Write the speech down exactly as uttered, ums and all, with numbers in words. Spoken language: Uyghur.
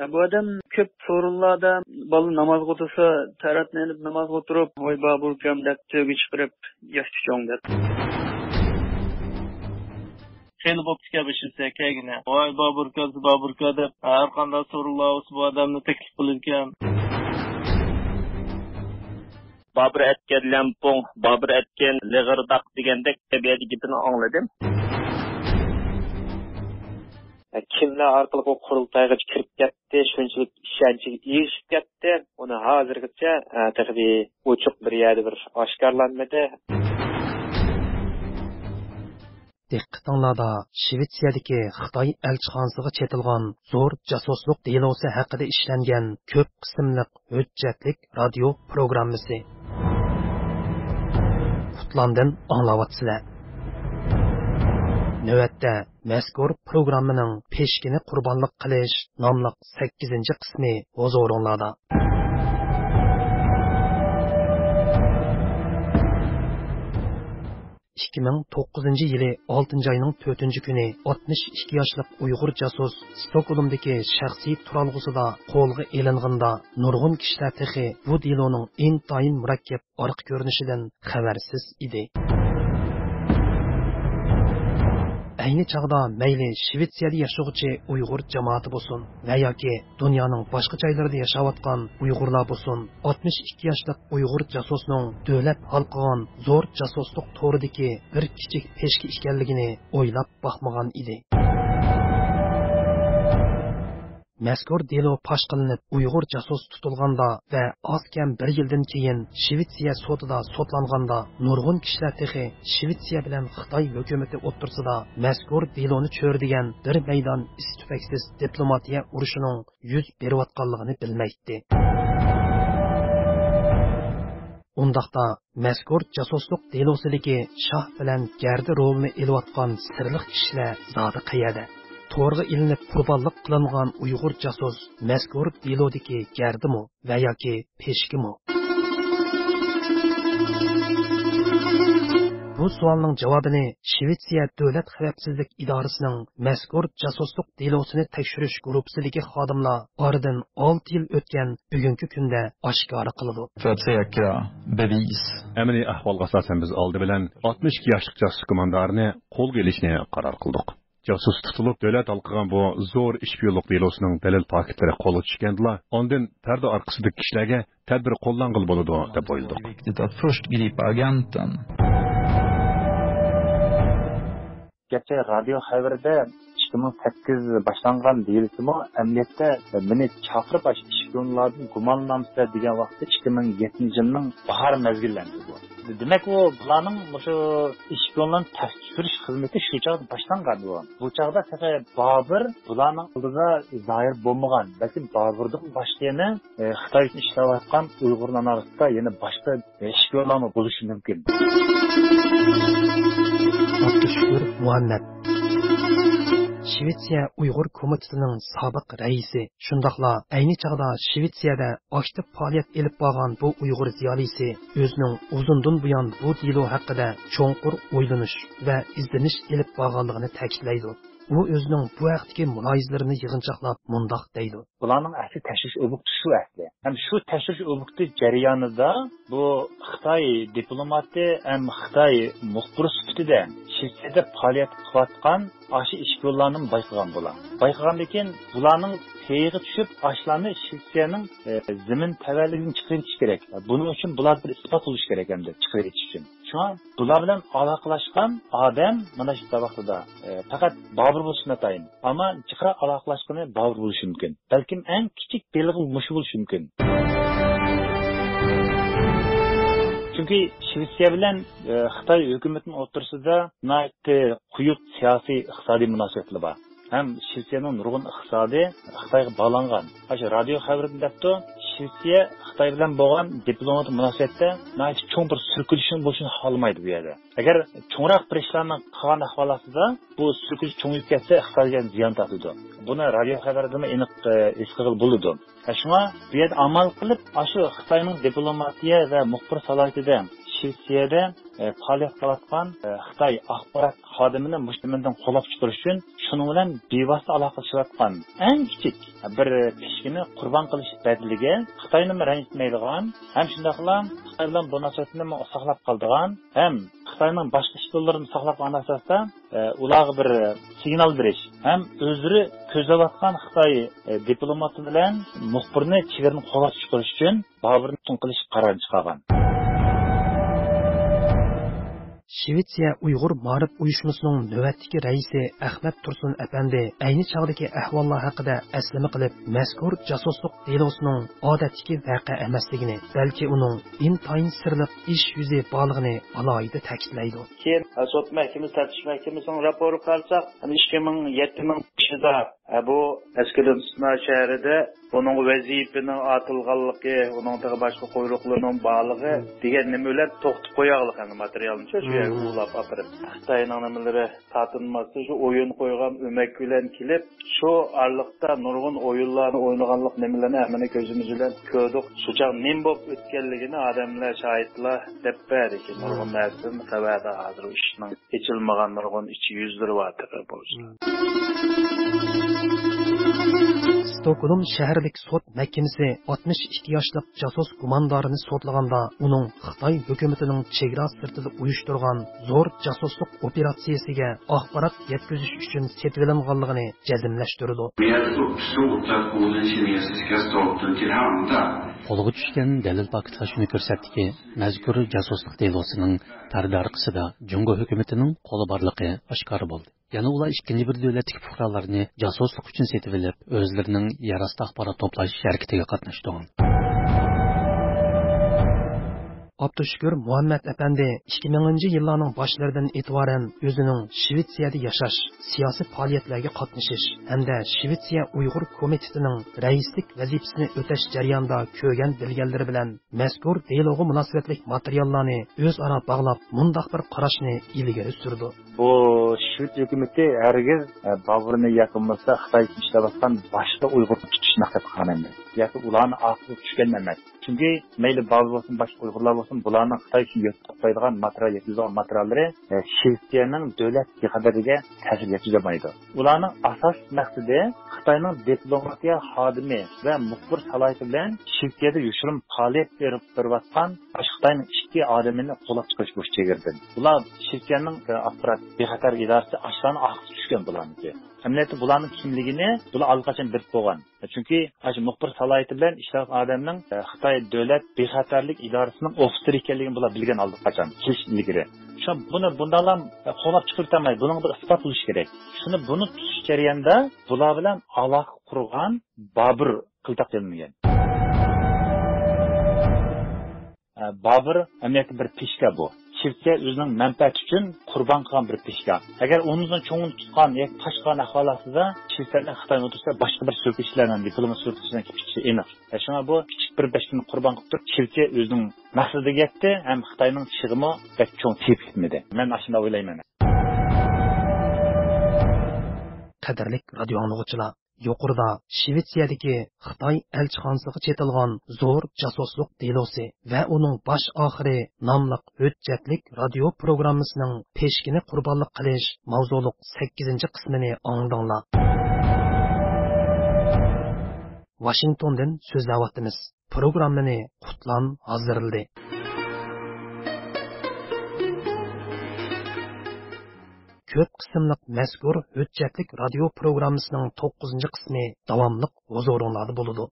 بۇ ئادەم كۆپ سورۇنلاردا بالا نامازغا تۇرسا، تەرەتنى ئېلىپ نامازغا تۇرۇپ، «ۋاي بابۇركام» دەپ تۆگە چىقىرىپ، «ياشتى چوڭ» دەپ. خېلى بوپتىكەن بىر شىۋېتسىيە كەلگىنى. «ۋاي بابۇركا، بابۇركا» دەپ، ھەر قانداق سورۇنلار بولسا بۇ ئادەمنى تەكلىپ قىلىدىكەن. بابۇر ئەتكەن لەمپۇڭ، بابۇر ئەتكەن لىغىرداق دېگەندەك بۇ يەردە گېپىنى ئاڭلىدىم. كىملەر ئارقىلىق ئۇ قۇرۇلتايغىچە كىرىپ كەتتى، شۇنچىلىك ئىشەنچىگە ئېرىشىپ كەتتى، ئۇنى ھازىرغىچە، ئە، تېخى بىر ئوچۇق بىر يەردە بىر ئاشكارىلانمىدى. دىققىتىڭلاردا شىۋېتسىيەدىكى خىتاي ئەلچىخانىسىغا چېتىلغان زور جاسۇسلۇق دېلوسى ھەققىدە ئىشلەنگەن كۆپ قىسىملىق ھۆججەتلىك رادىيو پروگراممىسى. قۇتلاندىن ئاڭلاۋاتىسىلەر. نۆۋەتتە مەزكۇر پروگراممىنىڭ «پېشكىنى قۇربانلىق قىلىش» ناملىق سەككىزىنچى قىسمى ھۇزۇرۇڭلاردا. ئىككى مىڭ توققۇزىنچى يىلى ئالتىنچى ئاينىڭ تۆتىنچى كۈنى ئاتمىش ئىككى ياشلىق ئۇيغۇر جاسۇس ستوكھولمدىكى شەخسىي تۇرالغۇسىدا قولغا ئېلىنغىنىدا، نۇرغۇن كىشىلەر تېخى بۇ دېلونىڭ ئىنتايىن مۇرەككەپ ئارقا كۆرۈنۈشىدىن خەۋەرسىز ئىدى. ئەينى چاغدا مەيلى شىۋېتسىيەدە ياشىغۇچى ئۇيغۇر جامائىتى بولسۇن ۋە ياكى دۇنيانىڭ باشقا جايلىرىدا ياشاۋاتقان ئۇيغۇرلار بولسۇن، ئاتمىش ئىككى ياشلىق ئۇيغۇر جاسۇسنىڭ دۆلەت ھالقىغان زور جاسۇسلۇق تورىدىكى بىر كىچىك پېشكە ئىكەنلىكىنى ئويلاپ باقمىغان ئىدى. مەزكۇر دېلو پاش قىلىنىپ، ئۇيغۇر جاسۇس تۇتۇلغاندا ۋە ئاز كەم بىر يىلدىن كېيىن شىۋېتسىيە سوتىدا سوتلانغاندا، نۇرغۇن كىشىلەر تېخى شىۋېتسىيە بىلەن خىتاي ھۆكۈمىتى ئوتتۇرىسىدا مەزكۇر دېلونى چۆرىدىگەن بىر مەيدان ئىس تۈپەكسىز دىپلوماتىيە ئۇرۇشىنىڭ يۈز بېرىۋاتقانلىقىنى بىلمەيتتى. ئۇنداقتا، مەزكۇر جاسۇسلۇق دېلوسىدىكى شاھ بىلەن گەردى رولىنى ئېلىۋاتقان سىرلىق كىشىلەر زادى قەيەردە؟ تورغا ئېلىنىپ قۇربانلىق قىلىنغان ئۇيغۇر جاسۇس مەزكۇر دېلودىكى گەردىمۇ ۋە ياكى پېشكىمۇ؟ بۇ سوئالنىڭ جاۋابىنى شىۋېتسىيە دۆلەت خەۋپسىزلىك ئىدارىسىنىڭ مەزكۇر جاسۇسلۇق دېلوسىنى تەكشۈرۈش گۇرۇپپىسىدىكى خادىملار ئارىدىن ئالتە يىل ئۆتكەن بۈگۈنكى كۈندە ئاشكارا قىلىدۇ. För att säkra bevis. ئەمەلىي ئەھۋالغا ئاساسەن، بىز ئالدى بىلەن ئاتمىش ئىككى ياشلىق جاسۇس گۇماندارنى قولغا ئېلىشنى قارار قىلدۇق. جاسۇس تۇتۇلۇپ، دۆلەت ھالقىغان بۇ زور ئىش پىيونلۇق دېلوسىنىڭ دەلىل پاكىتلىرى قولغا چۈشكەندىلا، ئاندىن پەردە ئارقىسىدىكى كىشىلەرگە تەدبىر قوللانغىلى بولىدۇ، دەپ ئويلىدۇق. Viktigt att först gripa agenten. گەرچە رادىيو خەۋىرىدە ئىككى مىڭ سەككىز باشلانغان دېيىلسىمۇ، ئەمەلىيەتتە مېنى چاقىرىپ، ئاشۇ ئىشپىيونلاردىن گۇمانلىنامسىلەر دېگەن ۋاقىتتا ئىككى مىڭ يەتتىنچى يىلنىڭ باھار مەزگىللىرىدە بۇ. دېمەك، ئۇ بۇلارنىڭ مۇشۇ ئىشپىيونلارنى تەكشۈرۈش خىزمىتى شۇ چاغدا باشلانغان بۇ. بۇ چاغدا تېخى بابۇر بۇلارنىڭ ئالدىدا زاھىر بولمىغان، بەلكىم بابۇردىن باشقا يەنە، ئە، خىتاي ئۈچۈن ئىشلەۋاتقان ئۇيغۇرلارنىڭ ئارىسىدا يەنە باشقا ئىشپىيونلارمۇ بولۇشى مۇمكىن. ئابدۇشۈكۈر مۇھەممەد، شىۋېتسىيە ئۇيغۇر كومىتېتىنىڭ سابىق رەئىسى، شۇنداقلا ئەينى چاغدا شىۋېتسىيەدە ئاكتىپ پائالىيەت ئېلىپ بارغان بۇ ئۇيغۇر زىيالىيسى ئۆزىنىڭ ئۇزۇندىن بۇيان بۇ دېلو ھەققىدە چوڭقۇر ئويلىنىش ۋە ئىزدىنىش ئېلىپ بارغانلىقىنى تەكىتلەيدۇ. ئۇ ئۆزىنىڭ بۇ ھەقتىكى مۇلاھىزىلىرىنى يىغىنچاقلاپ مۇنداق دەيدۇ. بۇلارنىڭ ئەسلى تەكشۈرۈش ئوبيېكتى شۇ ئەسلى. ھەم شۇ تەكشۈرۈش ئوبيېكتى جەريانىدا بۇ خىتاي دىپلوماتى ھەم خىتاي مۇخبىرى سۈپىتىدە شىۋېتسىيەدە پائالىيەت قىلىۋاتقان ئاشۇ ئىشپىيونلارنىمۇ بايقىغان بۇلار. بايقىغاندىن كېيىن بۇلارنىڭ پېيىغا چۈشۈپ، ئاشۇلارنى شىۋېتسىيەنىڭ، ئە، زېمىن تەۋەلىكىدىن چىقىرىۋېتىش كېرەك. بۇنىڭ ئۈچۈن بۇلاردا بىر ئىسپات بولۇشى كېرەك ئەمدى چىقىرىۋېتىش ئۈچۈن. شۇڭا بۇلار بىلەن ئالاقىلەشكەن ئادەم مانا شۇنداق ۋاقتىدا، ئە، پەقەت بابۇر بولۇشى ناتايىن. ئەمما جىقراق ئالاقىلەشكىنى بابۇر بولۇشى مۇمكىن. بەلكىم ئەڭ كىچىك بېلىقى مۇشۇ بولۇشى مۇمكىن. چۈنكى شىۋېتسىيە بىلەن، ئە، خىتاي ھۆكۈمىتىنىڭ ئوتتۇرىسىدا ناھايىتى قويۇق سىياسىي، ئىقتىسادىي مۇناسىۋەتلىرى بار. ھەم شىۋېتسىيەنىڭ نۇرغۇن ئىقتىسادى خىتايغا باغلانغان. ئاشۇ رادىيو خەۋىرىدە دەپتۇ، شىۋېتسىيە خىتاي بىلەن بولغان دىپلوماتىك مۇناسىۋەتتە ناھايىتى چوڭ بىر سۈركىلىشنىڭ بولۇشىنى خالىمايدۇ بۇ يەردە. ئەگەر چوڭراق بىر ئىشلارنى قىلغان ئەھۋالاتىدا بۇ سۈركىلىش چوڭىيىپ كەتسە، ئىقتىسادقا زىيان تارتىدۇ. بۇنى رادىيو خەۋىرىدىمۇ ئېنىق، ئە، ھېس قىلغىلى بولىدۇ. ھە، شۇڭا بۇ يەردە ئامال قىلىپ، ئاشۇ خىتاينىڭ دىپلوماتىيە ۋە مۇخبىر سالاھىيىتىدە شىۋېتسىيەدە، ئە، پائالىيەت قىلىۋاتقان، ئە، خىتاي ئاخبارات خادىمىنى مۇشۇ زېمىندىن قوغلاپ چىقىرىش ئۈچۈن شۇنىڭ بىلەن بىۋاسىتە ئالاقىلىشىۋاتقان ئەڭ كىچىك بىر پىشكىنى قۇربان قىلىش بەدىلىگە خىتاينىمۇ رەنجىتمەيدىغان ھەم شۇنداقلا خىتاي بىلەن بۇ مۇناسىۋەتنىمۇ ساقلاپ قالىدىغان ھەم خىتاينىڭ باشقا ئىش يوللىرىنى ساقلاپ قالغان ئاساستا، ئە، ئۇلارغا بىر سىگنال بېرىش ھەم ئۆزلىرى كۆزلەۋاتقان خىتاي، ئە، دىپلوماتى بىلەن مۇخبىرنى چېگرىدىن قوغلاپ چىقىرىش ئۈچۈن بابۇرنى تۇتقۇن قىلىش قارارىنى چىقارغان. شىۋېتسىيە ئۇيغۇر مائارىپ ئۇيۇشمىسىنىڭ نۆۋەتتىكى رەئىسى ئەخمەت تۇرسۇن ئەپەندى ئەينى چاغدىكى ئەھۋاللار ھەققىدە ئەسلىمە قىلىپ، مەزكۇر جاسۇسلۇق دېلوسىنىڭ ئادەتتىكى ۋەقە ئەمەسلىكىنى، بەلكى ئۇنىڭ ئىنتايىن سىرلىق ئىش يۈزى بارلىقىنى ئالاھىدە تەكىتلەيدۇ. كېيىن، سوت مەھكىمىسى، تەپتىش مەھكىمىسىنىڭ راپورىغا قارىساق، ئىككى مىڭ يەتتىنىڭ بېشىدا، بۇ ئەسكەرۇددىن ئىسمائىل شەھىرىدە ئۇنىڭ ۋەزىپىنىڭ ئاتالغانلىقى، ئۇنىڭ تېخى باشقا قۇيرۇقلىرىنىڭ بارلىقى دېگەن نېمە بىلەن توختىتىپ قوياغلىق ئەمدى ماتېرىيالنى شۇ يەرگە ئۇلاپ ئاپىرىپ. خىتاينىڭ نېمىلىرى تارتىنماستىن شۇ ئويۇن قويغان ئۆمەك بىلەن كېلىپ، شۇ ئارىلىقتا نۇرغۇن ئويۇنلارنى ئوينىغانلىق نېمىلەرنى ھەممىنى كۆزىمىز بىلەن كۆردۇق. شۇ چاغ نېمە بولۇپ ئۆتكەنلىكىنى ئادەملەر شاھىتلار دەپ بەردى. نۇرغۇن نەرسىدىن خەۋەردار ھازىر ئۇ ئىشنىڭ ئېچىلمىغان نۇرغۇن ئىچى يۈزلىرى بار تېخى بولسا. ستوكھولم شەھەرلىك سوت مەھكىمىسى ئاتمىش ئىككى ياشلىق جاسۇس گۇماندارىنى سوتلىغاندا، ئۇنىڭ خىتاي ھۆكۈمىتىنىڭ چېگرا سىرتىدا ئۇيۇشتۇرغان زور جاسۇسلۇق ئوپېراتسىيىسىگە ئاخبارات يەتكۈزۈش ئۈچۈن سېتىۋېلىنغانلىقىنى جەزملەشتۈرىدۇ. قولغا چۈشكەن دەلىل پاكىتلار شۇنى كۆرسەتتىكى، مەزكۇر جاسۇسلۇق دېلوسىنىڭ پەردە ئارقىسىدا جۇڭگو ھۆكۈمىتىنىڭ قولى بارلىقى ئاشكارا بولدى. يەنە ئۇلار ئىككىنچى بىر دۆلەتتىكى پۇقرالارنى جاسۇسلۇق ئۈچۈن سېتىۋېلىپ، ئۆزلىرىنىڭ يەر ئاستى ئاخبارات توپلاش ھەرىكىتىگە قاتناشتۇرغان. ئابدۇشۈكۈر مۇھەممەد ئەپەندى ئىككى مىڭىنچى يىللارنىڭ باشلىرىدىن ئېتىبارەن ئۆزىنىڭ شىۋېتسىيەدە ياشاش، سىياسىي پائالىيەتلەرگە قاتنىشىش ھەمدە شىۋېتسىيە ئۇيغۇر كومىتېتىنىڭ رەئىسلىك ۋەزىپىسىنى ئۆتەش جەريانىدا كۆرگەن بىلگەنلىرى بىلەن مەزكۇر دېلوغا مۇناسىۋەتلىك ماتېرىياللارنى ئۆزئارا باغلاپ، مۇنداق بىر قاراشنى ئىلگىرى سۈرىدۇ. بۇ شىۋېتسىيە ھۆكۈمىتى ھەرگىز، ئە، بابۇرنى ياكى بولمىسا خىتاي ئۈچۈن ئىشلەۋاتقان باشقا ئۇيغۇرنى تۇتۇشنى مەقسەت قىلغان ئەمەس. ياكى ئۇلارنى ئارقىغا چۈشكەن ئەمەس. چۈنكى مەيلى بابۇر بولسۇن، باشقا ئۇيغۇرلار بولسۇن، بۇلارنىڭ خىتاي ئۈچۈن يۆتكەپ قويىدىغان ماتېرىيال، يەتكۈزىدىغان ماتېرىياللىرى، ئە، شىۋېتسىيەنىڭ دۆلەت بىخەتەرلىكىگە تەسىر يەتكۈزەلمەيدۇ. ئۇلارنىڭ ئاساسلىق مەقسىتى خىتاينىڭ دىپلوماتىيە خادىمى ۋە مۇخبىر سالاھىيىتى بىلەن شىۋېتسىيەدە يوشۇرۇن پائالىيەت ئېلىپ بېرىۋاتقان ئاشۇ خىتاينىڭ ئىككى ئادىمىنى قوغلاپ چىقىرىش بويىچە چېگرىدىن. بۇلار شىۋېتسىيەنىڭ، ئە، ئاخبارات بىخەتەر ئىدارىسى ئاشۇلارنىڭ ئارقىسىغا چۈشكەن بۇلارنىڭكى. ئەمەلىيەتتە بۇلارنىڭ كىملىكىنى بۇلار ئاللىقاچان بىلىپ بولغان. چۈنكى ئاشۇ مۇخبىر سالاھىيىتى بىلەن ئىشلەۋاتقان ئادەمنىڭ، ئە، خىتاي دۆلەت بىخەتەرلىك ئىدارىسىنىڭ ئوفىتسېرى ئىكەنلىكىنى بۇلار بىلگەن ئاللىقاچان كېلىشتىن ئىلگىرى. شۇڭا بۇنى بۇنداقلا، ئە، قوغلاپ چىقىرىۋېتەلمەيدۇ. بۇنىڭغا بىر ئىسپات بولۇشى كېرەك. شۇنى، بۇنى تۇتۇش جەريانىدا بۇلار بىلەن ئالاقە قۇرغان بابۇر قىلتاق قىلىنمىگەن. ئە، بابۇر ئەمەلىيەتتە بىر پىشكا بۇ. شىۋېتسىيە ئۆزىنىڭ مەنپەئەتى ئۈچۈن قۇربان قىلغان بىر پىشكا. ئەگەر ئۇنىڭدىن چوڭىنى تۇتقان ياكى تاشلىغان ئەھۋال ئاستىدا شىۋېتسىيەنىڭ خىتاينىڭ ئوتتۇرىسىدا باشقا بىر سۆكۈشلەرنىڭ دىپلومات سۆكۈشلەرنىڭ كېلىپ چىقىشى ئېنىق. ئە، شۇڭا بۇ كىچىك بىر بەشكىنى قۇربان قىلىپ تۇرۇپ، شىۋېتسىيە ئۆزىنىڭ مەقسىتىگە يەتتى ھەم خىتاينىڭ چىشىغىمۇ بەك چوڭ تېگىپ كەتمىدى. مەن ئاشۇنداق ئويلايمەن. قەدىرلىك رادىيو ئاڭلىغۇچىلار، يۇقىرىدا شىۋېتسىيەدىكى خىتاي ئەلچىخانىسىغا چېتىلغان زور جاسۇسلۇق دېلوسى ۋە ئۇنىڭ باش ئاخىرى ناملىق ھۆججەتلىك رادىيو پروگراممىسىنىڭ پىشكىنى قۇربانلىق قىلىش ماۋزۇلۇق سەككىزىنچى قىسمىنى ئاڭلىدىڭلار. ۋاشىنگتوندىن سۆزلەۋاتىمىز. پروگراممىنى قۇتلان ھازىرلىدى. كۆپ قىسىملىق مەزكۇر ھۆججەتلىك رادىيو پروگراممىسىنىڭ توققۇزىنچى قىسمى داۋاملىق ھۇزۇرۇڭلاردا بولىدۇ.